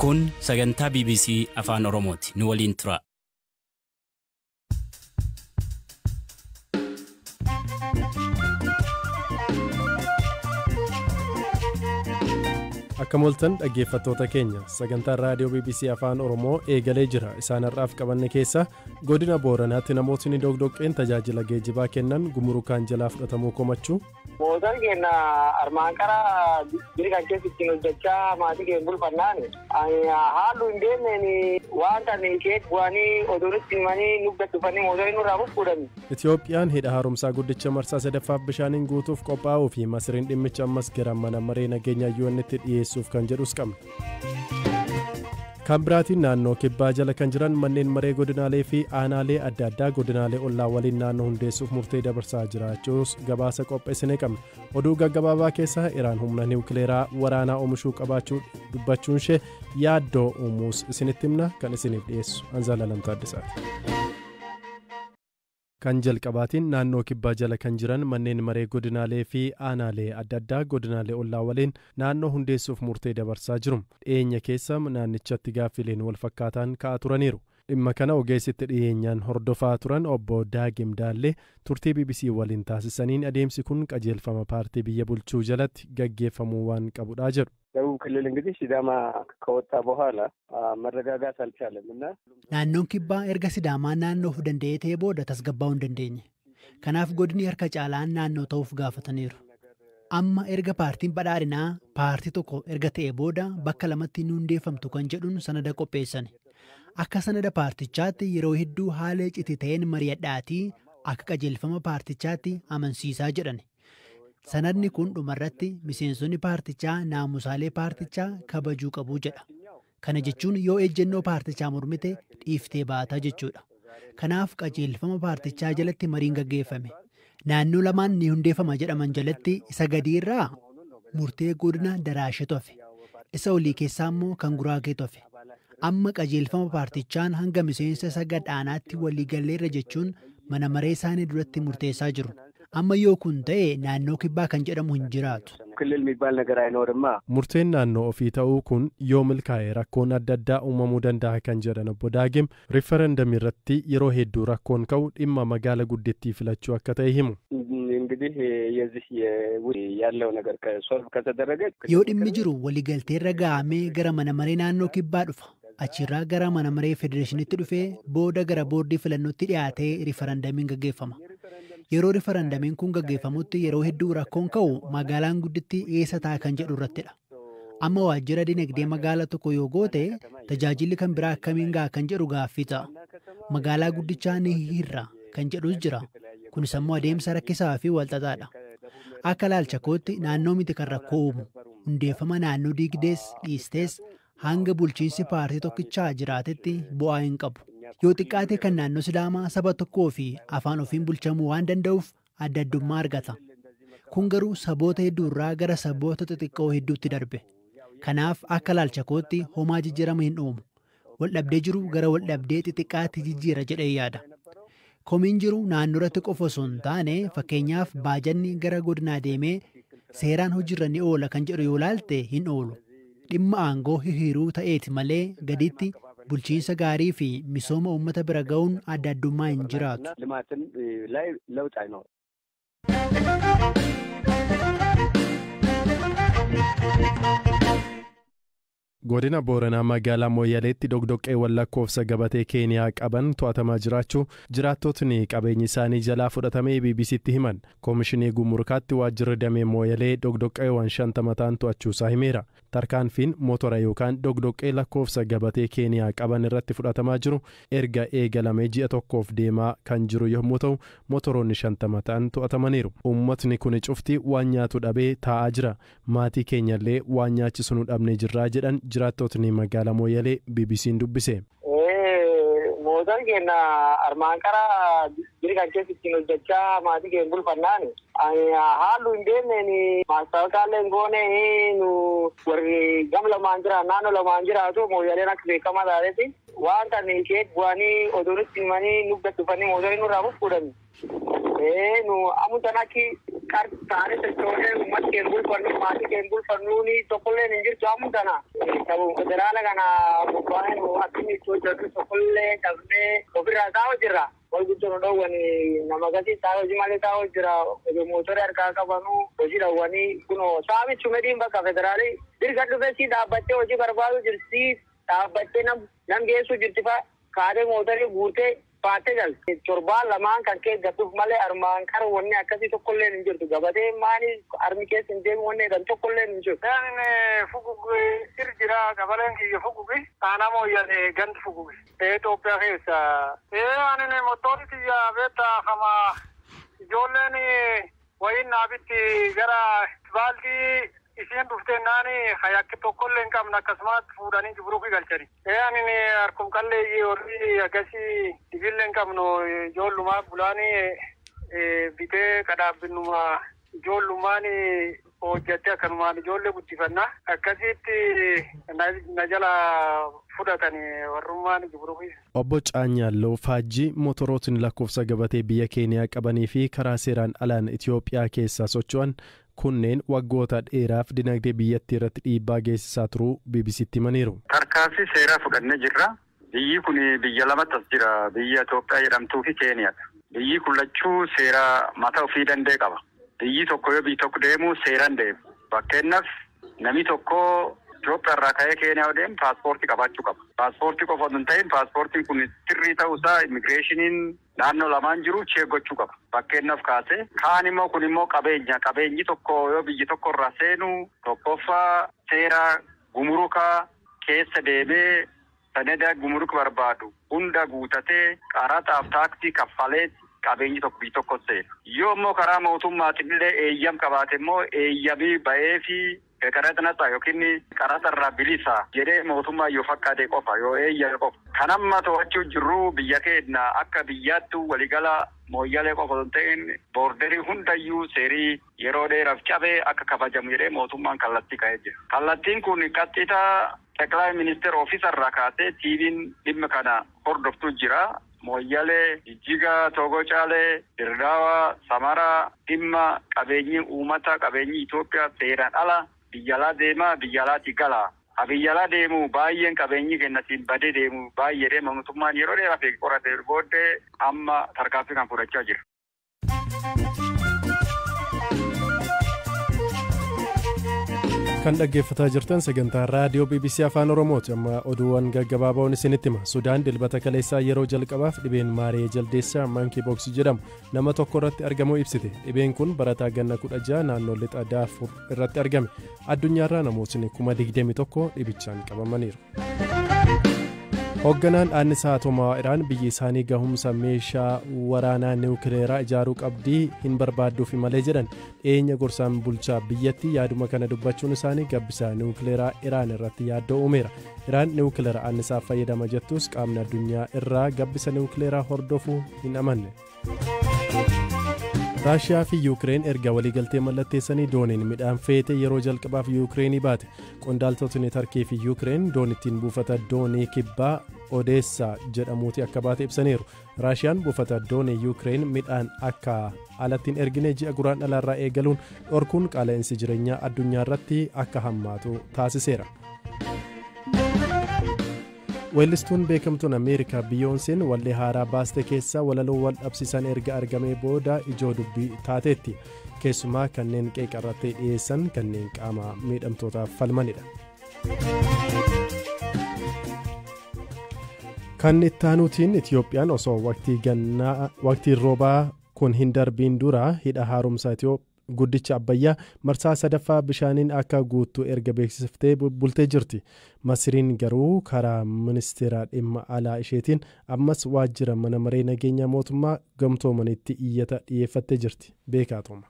Kun sagantaa BBC Afaan Oromooti. Nu waliin tura. Akka mooltan dhaggeeffattoota keenya, sagantaan raadiyoo BBC Afaan Oromoo eegalee jira. Isaan har'aaf qabanne keessa godina Booranaatti namootni doqdoqqeen tajaajila geejjibaa kennan gumurukaan jalaa fudhatamuu komachuu. Mootaan keenya armaan karaa kan keessa ittiin hojjechaa maatii keenya bulfannaan haallu hin deemneen waan kan ishee bu'anii oduu nutti himanii nu dhufanii mootorii nurraa fuudhan. Itiyoophiyaan hidha haaromsaa guddicha marsaa sadaffaaf bishaaniin guutuuf qophaa'uu fi Masriin dhimmicha ammas gara mana maree nageenya UN'tti dhiyeessuuf kan jedhus qabna. Kan biraatiin naannoo kibbaa jala kan jiran manneen maree godinaalee fi aanaalee adda addaa godinaalee ollaa waliin naannoo hundeessuuf murtee dabarsaa jiraachuus gabaasa qopheessinee qabna. Oduu gaggabaabaa keessaa Iraan humna niwukileeraa waraanaa oomishuu qabaachuu dubbachuun ishee yaaddoo uumuus isinitti himna. Kan isiniif dhiyeessu Anzaalaa Taaddasaati. Kan jalqabaatiin naannoo kibbaa jala kan jiran manneen maree godinaalee fi aanaalee adda addaa godinaalee ollaa waliin naannoo hundeessuuf murtee dabarsaa jiru. Dhiyeenya keessa naannichatti gaaffileen wal fakkaataan ka'aa turaniiru. Dhimma kana ogeessitti dhiyeenyaan hordofaa turan obbo Daagim Daallee turtii BBC waliin taasisaniin adeemsi kun qajeelfama paartii biyya bulchuu jalatti gaggeeffamuu waan qabudha jedhu. ደቡብ ክልል እንግዲህ ሲዳማ ከወጣ በኋላ መረጋጋት አልቻለም እና Naannoon kibbaa erga Sidaamaa naannoo of danda'ee ta'ee booda tasgabbaa'uu hin dandeenye. Kanaaf godinni harka caalaan naannoo ta'uuf gaafataniiru. Amma erga paartiin badhaadhinaa paartii tokko erga ta'ee booda bakka lamatti ni hundeeffamtu kan jedhuun sanada qopheessan. Akka sanada paartichaatti yeroo hedduu haala iccitii ta'een mari'adhaatii akka qajeelfama paartichaatti amansiisaa jedhan. Sanadni kun dhumarratti miseensonni paartichaa naamusaalee paartichaa kabajuu qabu jedha. Kana jechuun yoo ejjennoo paartichaa mormite dhiiftee baataa jechuudha. Kanaaf qajeelfama paartichaa jalatti mariin gaggeeffame. Naannoo lamaan ni hundeeffama jedhaman jalatti isa gadiirraa murtee godina Daraasheetu hafe. Isa olii keessaa immoo kan Guraageetu hafe. Amma qajeelfama paartichaan hanga miseensa isa gad aanaatti waliigalleerra jechuun mana maree isaanii duratti murteessaa jiru. Amma yoo kun ta'e naannoo kibbaa kan jedhamu hin jiraatu. ክልል የሚባል ነገር አይኖርማ። Murteen naannoo ofii ta'uu kun yoo milkaa'e rakkoon adda addaa uumamuu danda'a kan jedhan obbo Daagim, riifarandamii irratti yeroo hedduu rakkoon ka'u dhimma magaala guddittii filachuu akka ta'e himu. እንግዲህ የዚህ ያለው ነገር ሶልቭ ከተደረገ Yoo dhimmi jiru waliigalteerra ga'amee gara mana maree naannoo kibbaa dhufa. Achirraa gara mana maree federeeshiniitti dhufee booda gara boordii filannootti dhiyaatee riifarandamiin gaggeeffama. Yeroo riifarandamiin kun gaggeeffamutti yeroo hedduu rakkoon ka'u magaalaan gudditti eessa ta'a kan jedhu irrattidha. Amma waajjira dinagdee magaalaa tokko yoo goote tajaajilli kan biraa akkamiin ga'a kan jedhu gaaffii ta'a. Magaalaa guddichaa ni hirra kan jedhus jira. Kunis ammoo adeemsa rakkisaa fi walxaxaadha. Akka ilaalcha kootti naannoo miti kan rakkoo uumu. Hundeeffama naannoo diigdees dhiistees hanga bulchiinsi paartii tokkichaa jiraatetti bu'aa hin qabu. Yoo xiqqaate kan naannoo Sidaamaa saba tokkoo fi afaan ofiin bulchamuu waan danda'uuf adda addummaa argata. Kun garuu saboota hedduurraa gara saboota xixiqqoo hedduutti darbe. Kanaaf akka ilaalcha kootti homaa jijjiirama hin uumu. Waldhabdee jiru gara waldhabdee xixiqqaatti jijjiira jedhee yaada. Komiin jiru naannoo irratti qofa osoo hin taane, fakkeenyaaf baajanni gara godinaa deemee seeraan hojiirra ni oola kan jedhu yoo ilaalte hin oolu. Dhimma aangoo hihiruu ta'eeti malee gaditti bulchiinsa gaarii fi misooma uummata bira ga'uun adda addummaa hin jiraatu. ልማትን ላይ ለውጥ አይኖርም። Godina Booranaa magaalaa Mooyyaleetti doqdoqqeewwan lakkoofsa gabatee Keeniyaa qaban to'atamaa jiraachuu jiraattotni qabeenyi isaanii jalaa fudhatamee BBCtti himan. Koomishinii Gumrukaatti waajjirri damee Mooyyalee doqdoqqeewwan 50 ta'an to'achuusaa himeera. Tarkaanfiin motora yookaan doqdoqqee lakkoofsa gabatee Keeniyaa qaban irratti fudhatamaa jiru erga eegalamee ji'a tokkoof deemaa kan jiru yommuu ta'u, motoroonni 50 ta'an to'atamaniiru. Uummatni kun cufti waan nyaatu dhabee taa'aa jira. Maatii keenyallee waan nyaachisu nu dhabnee jirraa jedhan jiraattotni magaalaa Mooyyalee BBC'n dubbise. Mootaan keenya armaan karaa jiri kan keessa ittiin hojjechaa maatii keenya bulfannaan Haallu hin deemneen maastaawoqaallee hin goone nu warri gam lamaan jira naannoo lamaan jiraatu Mooyyaleen akka beekamaa taatetti waan tan ishee bu'anii oduu nutti himanii nu gad dhufanii mootorii nurraa fuudhani. Nu amutan akki taanee sochoonee uummata keenya bulfannu maatii keenya bulfannuuni tokkollee hin jirtu amutana. Sababa federaala kana bobba'ee nu akkamii itti hojjetu tokkollee dhabnee ofirraa taa'u jirra. Wal guddoo nu dhoowwanii nama gatii taa'u hojii malee taa'u jira. Mootorii harkaa qabanuu hojii dhoowwanii kunoo saamichu mediin bakka federaalii dirga dhufee si dhaabbattee hojii barbaadu jirti dhaabbattee nam geessu jirti fa'a kaatee mootorii guurtee baattee galte. Torbaan lamaan kan kee gatuuf malee armaan kara wanni akkasii tokkollee hin jirtu. Gabatee maali armi keessa hin deemu wanni jedhan tokkollee hin jirtu. Ani fugugi sir jira gabaleen kiyya fugugi aanaa Mooyyalee gandi fugugi. Itoophiyaa keessa. Ani motorri kiyya beektaa kama ijoolleen wayiin naabitti gara baaltii isheen dhuftee naani hayakki tokkollee hin qabne akkasumas fuudhanii jiburuufi galchani. Ani harkum qalleeyyii warri akkasii ibillee hin qabnu ijoollummaa bulaanii bitee kadhaabbinuma ijoollummaan hojjattee akkanumaan ijoollee guddifannaa akkasitti na jala fudhatanii warrummaan jiburuufi. Obbo Caanyaalloo Faajjii motorootiin lakkoofsa gabatee biyya Keeniyaa qabanii fi karaa seeraan alaan Itoophiyaa keessaa socho'an kunneen waggoota dheeraaf dinagdee biyyattii irratti dhiibbaa geessisaa turuu BBCtti himaniiru. Tarkaanfii seeraa fudhannee jirra. Biyyi kun biyya lamatti as jira. Biyya Itoophiyaa jedhamtuu fi Keeniyaadha. Biyyi kun lachuu seera mataa ofii danda'e qaba. Biyyi tokko yoo biyyi tokko deemu seeraan deemu. Fakkeenyaaf namni tokko Itoophiyaa irraa ka'ee Keeniyaa yoo deemu paaspoortii qabaachuu qaba. Paaspoortii qofa osoo hin ta'in paaspoortiin kun sirrii ta'uusaa immigireeshiniin naannoo lamaan jiru cheek gochuu qaba. Fakkeenyaaf kaasee kaan immoo kun immoo qabeenya. Qabeenyi tokko yoo biyyi tokko irraa seenu tokkoffaa seera gumurukaa keessa deemee sanada gumuruka barbaadu hunda guutatee qaraxaaf taaksii kaffalee qabeenyi tokko biyyi tokko seena. Yoo immoo karaa mootummaatiin illee eeyyam qabaate immoo eeyyamii ba'ee fi qaraxa natsaa yookiin qaraxa irraa bilisa jedhee mootummaa yoo fakkaate qofa yoo eeyyame qofa. Kan amma to'achuu jirru biyya keenya akka biyyaatti waligala Mooyyalee qofa osoo hin ta'in boorderii hundayyuu seerii yeroo dheeraaf cabee akka kabajamu jedhee mootummaan kallattii ka'ee jira. Kallattiin kun qaxxitaa ጠቅላይ ሚኒስትር ኦፊሰር kaasee TV'n dhimma kana hordoftu jira. Mooyyalee, Jijjiga, Toogoo Caalee, Dirdaawaa, Samaraa dhimma qabeenyi uummata qabeenyi Itoophiyaa seeraan ala biyya alaa deemaa biyya alaati gala. Ha biyya alaa deemu baay'een qabeenyi kennatiin badee deemu baay'ee mootummaan yeroo dheeraaf qoratee booddee amma tarkaanfii kan fudhachaa jira. Kan dhaggeeffataa jirtan sagantaa raadiyoo BBC Afaan Oromooti. Amma oduuwwan gaggabaaboon isinitti hima. Sudaan dilbata kaleessaa yeroo jalqabaaf dhibeen maaree jaldeessaa Monkey Pox jedhamu nama tokko irratti argamuu ibsite. Dhibeen kun barataa ganna 16 naannoo lixa Daafur irratti argame. Addunyaarraa namootni 21,000 dhibichaan qabamaniiru. Hoogganaan annisaa atomaa Iraan biyyi isaanii gahumsa meeshaa waraanaa niwukileeraa ijaaruu qabdii hin barbaadduufi malee jedhan. Dhiyeenya gorsaan bulchaa biyyattii yaaduma kana dubbachuun isaanii gabbisa niwukileeraa Iraan irratti yaaddoo uumeera. Iraan niwukileera annisaaf fayyadama jettus qaamni addunyaa irraa gabbisa niwukileeraa hordofuu hin amanne. Raashiyaa fi Yuukireen erga waliigaltee mallatteessanii dooniin midhaan feete yeroo jalqabaaf Yuukireenii baate. Qondaaltotni Tarkii fi Yuukireen doonittiin buufata doonii kibbaa Odeessaa jedhamuuti akka baate ibsaniiru. Raashiyaan buufata doonii Yuukireen midhaan akka alatti hin ergine ji'a guraan dhalaarraa eegaluun dhorkuun qaala'insi jireenyaa addunyaa irratti akka hammaatu taasiseera. Weellistuun beekamtuun Ameerikaa Biyoonseen wallee haaraa baaste keessaa walaloo wal dhabsiisan erga argamee booda ijoo dubbii taateetti. Keessumaa kanneen qeeqa irratti dhiyeessan kanneen qaama miidhamtootaaf falmanidha. Kan itti aanuutiin Itiyoophiyaan osoo waqtiin roobaa kun hin darbiin dura hidha haaromsa guddicha Abbayyaa marsaa sadaffaa bishaaniin akka guuttu erga beeksiftee bultee jirti. Masiriin garuu karaa ministeera dhimma alaa isheetiin ammas waajjira mana maree nageenya mootummaa gamtoomanitti iyyata dhiyeeffattee jirti. Beekaatuma.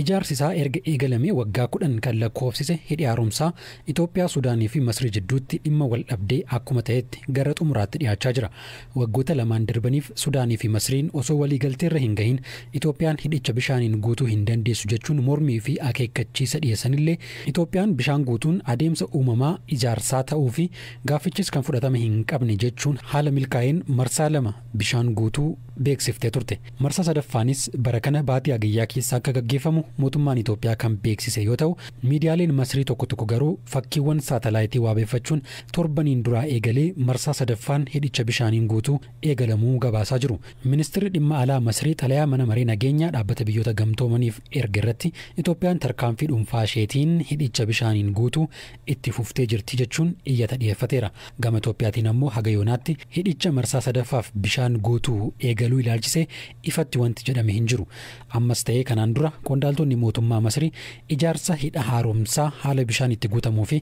Ijaarsi isaa erga eegalamee waggaa 10 kan lakkoofsise hidhi haaromsaa Itoophiyaa, Sudaanii fi Masrii jidduutti dhimma wal dhabdee akkuma ta'etti gara xumuraatti dhiyaachaa jira. Waggoota lamaan darbaniif Sudaanii fi Masriin osoo waliigalteerra hin gahin Itoophiyaan hidhicha bishaaniin guutuu hin dandeessu jechuun mormii fi akeekkachiisa dhiyeessanillee, Itoophiyaan bishaan guutuun adeemsa uumamaa ijaarsaa ta'uu fi gaaffichis kan fudhatame hin qabne jechuun haala milkaa'een marsaa lama bishaan guutuu beeksiftee turte. Marsaa sadaffaanis bara kana baatii Hagayyaa keessa akka gaggeeffamu mootummaan Itoophiyaa kan beeksise yoo ta'u, miidiyaaleen Masrii tokko tokko garuu fakkiiwwan saatalaayitii waabeeffachuun torbaniin duraa eegalee marsaa sadaffaan hidhicha bishaaniin guutuu eegalamuu gabaasaa jiru. Ministeerri dhimma alaa Masrii xalayaa Mana Maree Nageenyaa Dhaabbata Biyyoota Gamtoomaniif erga irratti Itoophiyaan tarkaanfii dhuunfaa isheetiin hidhicha bishaaniin guutuu itti fuftee jirti jechuun iyyata dhiyeeffateera. Gama Itoophiyaatiin ammoo haga yoonaatti hidhicha marsaa sadaffaaf bishaan guutuu eegaluu ilaalchisee ifatti wanti jedhame hin jiru. Ammas ta'ee kanaan dura qondaaltonni mootummaa Masrii ijaarsa hidha haaromsaa haala bishaan itti guutamuu fi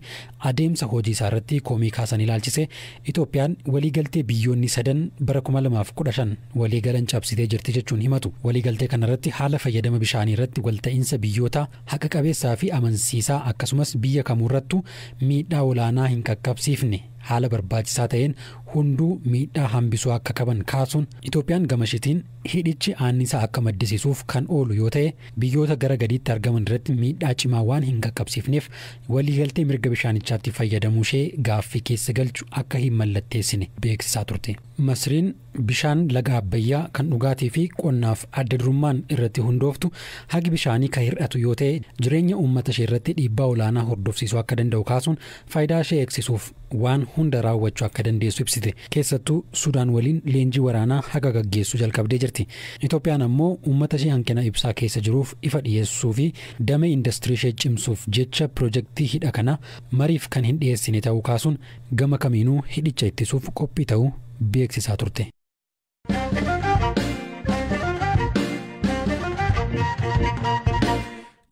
adeemsa hojii isaa irratti komii kaasan ilaalchisee Itoophiyaan waliigaltee biyyoonni sadan bara 2015 waliigalan cabsitee jirti jechuun himatu. Waliigaltee kanarratti haala fayyadama bishaanii irratti walta'iinsa biyyoota haqa qabeessaa fi amansiisaa, akkasumas biyya kamuurrattu miidhaa olaanaa hin qaqqabsiifne, haala barbaachisaa ta'een hunduu miidhaa hambisuu akka qaban kaasuun, Itoophiyaan gamashitiin hidhichi aannisaa akka maddisiisuuf kan oolu yoo ta'e biyyoota gara gadiitti argaman irratti miidhaa cimaa waan hin qaqqabsiifneef waliigaltee mirga bishaanichaatti fayyadamuu ishee gaaffii keessa galchu akka hin mallatteessine beeksisaa turte. Masriin bishaan laga Abbayyaa kan dhugaatii fi qonnaaf adda durummaan irratti hundooftu hagi bishaanii kan hir'atu yoo ta'e jireenya uummata ishee irratti dhiibbaa olaanaa hordofsiisuu akka danda'u kaasuun faayidaa ishee eegsisuuf waan hunda raawwachuu akka dandeessu ibsite. Keessattuu Sudaan waliin leenjii waraanaa haga gaggeessuu jalqabdee jirti. Itoophiyaan ammoo uummata ishee hanqina ibsaa keessa jiruuf ifa dhiyeessuu fi damee indastirii ishee cimsuuf jecha pirojektii hidha kana mariif kan hin dhiyeessine ta'uu kaasuun gama kamiinuu hidhicha ittisuuf qophii ta'uu beeksisaa turte.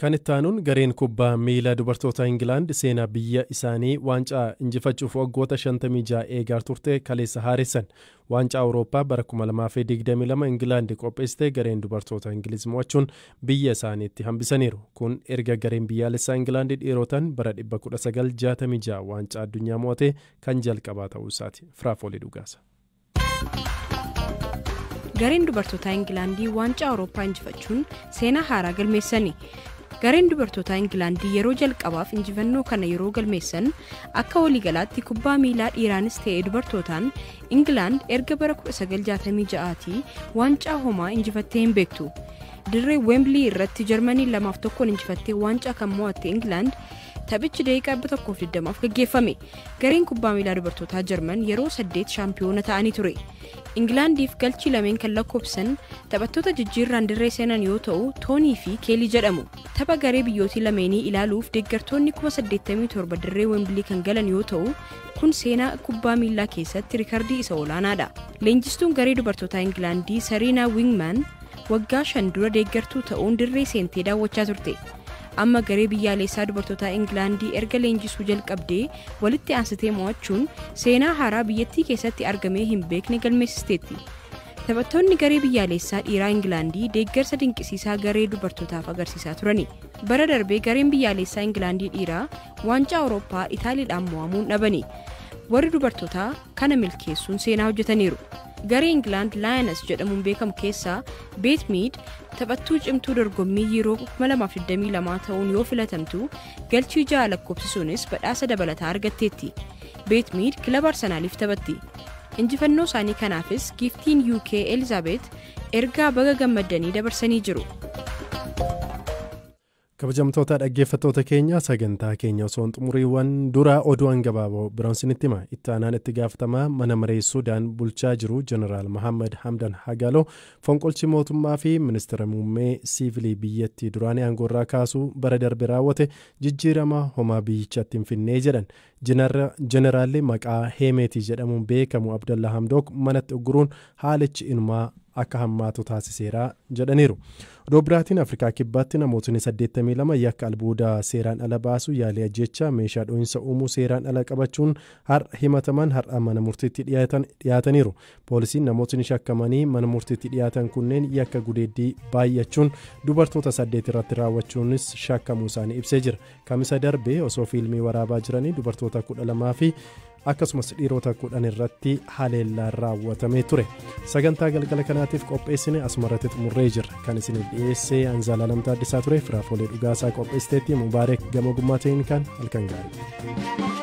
Kan itti aanuun gareen kubbaa miilaa dubartoota Ingilaand seenaa biyya isaanii waancaa injifachuuf waggoota 56 eegaa turte kaleessa haaressan. Waancaa Awurooppaa bara 2022 Ingilaand qopheessite gareen dubartoota Ingiliz mo'achuun biyya isaaniitti hambisaniiru. Kun erga gareen biyyaalessaa Ingilaand dhiirotaan bara 1966 waancaa addunyaa mo'ate kan jalqabaa ta'uu isaati. Firaafoolii Dhugaasa. Gareen dubartoota Ingilaandii waancaa Awurooppaa injifachuun seenaa haaraa galmeessani. Gareen dubartoota Ingilaandii yeroo jalqabaaf injifannoo kana yeroo galmeessan, akka waliigalaatti kubbaa miilaa dhiiraanis ta'ee dubartootaan Ingilaand erga bara 1966 waancaa homaa injifattee hin beektu. Dirree Wembley irratti Jarmanii 2-1 injifattee waancaa kan mo'atte Ingilaand, taphichi daqiiqaa 120f gaggeeffame. Gareen kubbaa miilaa dubartootaa Jarman yeroo 8 shaampiyoona ta'anii ture. Ingilaandiif galchii lameen kan lakkoofsan taphattoota jijjiirraan dirree seenan yoo ta'u, Toonii fi Keelii jedhamu. Tapha garee biyyootii lameenii ilaaluuf deeggartoonni 87,000 dirree Wembley kan galan yoo ta'u, kun seenaa kubbaa miilaa keessatti rikardii isa olaanaadha. Leenjistuun garee dubartootaa Ingilaandii Sariinaa Wingman waggaa 5 dura deeggartuu ta'uun dirree seentee daawwachaa turte. Amma garee biyyaalessaa dubartootaa Ingilaandii erga leenjisuu jalqabdee walitti aansitee mo'achuun seenaa haaraa biyyattii keessatti argamee hin beekne galmeessisteetti. Taphattoonni garee biyyaalessaa dhiiraa Ingilaandii deeggarsa dinqisiisaa garee dubartootaaf agarsiisaa turani. Bara darbee gareen biyyaalessaa Ingilaandii dhiiraa waancaa Awurooppaa Itaaliidhaan mo'amuun dhabani. Warri dubartootaa kana milkeessuun seenaa hojjetaniiru. Garee Ingilaand Lioness jedhamuun beekamu keessaa Beet Miid taphattuu cimtuu dorgommii yeroo 2022 ta'uun yoo filatamtu, galchii 6 lakkoofsisuunis badhaasa dabalataa argatteetti. Beet Miid kilaba Arsenaaliif taphatti. Injifannoo isaanii kanaafis giiftiin UK Elizaabeet ergaa baga gammadanii dabarsanii jiru. Kabajamtoota dhaggeeffattoota keenya, sagantaa keenya osoo hin xumuriiwwan dura oduuwwan gabaaboo biroon isinitti hima. Itti aanaan itti gaafatamaa mana maree Sudaan bulchaa jiru Jeneraal Mohammad Hamdan Hagalo fonqolchi mootummaa fi ministeera muummee siivilii biyyattii duraanii aangoorraa kaasuu bara darbe raawwate jijjiirama homaa biyyichatti hin finnee jedhan. Jeneraalli maqaa Heemeetii jedhamuun beekamu Abdallah Hamdook manatti ugguruun haalichi inumaa akka hammaatu taasiseera jedhaniiru. Oduu biraatiin Afrikaa Kibbaatti namootni 82 yakka albuuda seeraan ala baasu, yaalii ajjeechaa, meeshaa dho'insa uumuu seeraan ala qabachuun har'a himataman har'a mana murtiitti dhiyaataniiru. Poolisiin namootni shakkamanii mana murtiitti dhiyaatan kunneen yakka gudeeddii baay'achuun dubartoota 8 irratti raawwachuunis shakkamuu isaanii ibsee jira. Kamisa darbee osoo fiilmii waraabaa jiranii dubartoota 12 fi akkasumas dhiirota 10 irratti haleellaan raawwatamee ture. Sagantaa galgala kanaatiif qopheessine asumarratti xumurree jirra. Kan isiniif dhiyeesse Anzaalaa Taaddasaa ture. Firaafolee Dhugaasaa qopheessiteetti. Mubaareek gama gummaa ta'een kan halkan gaarii.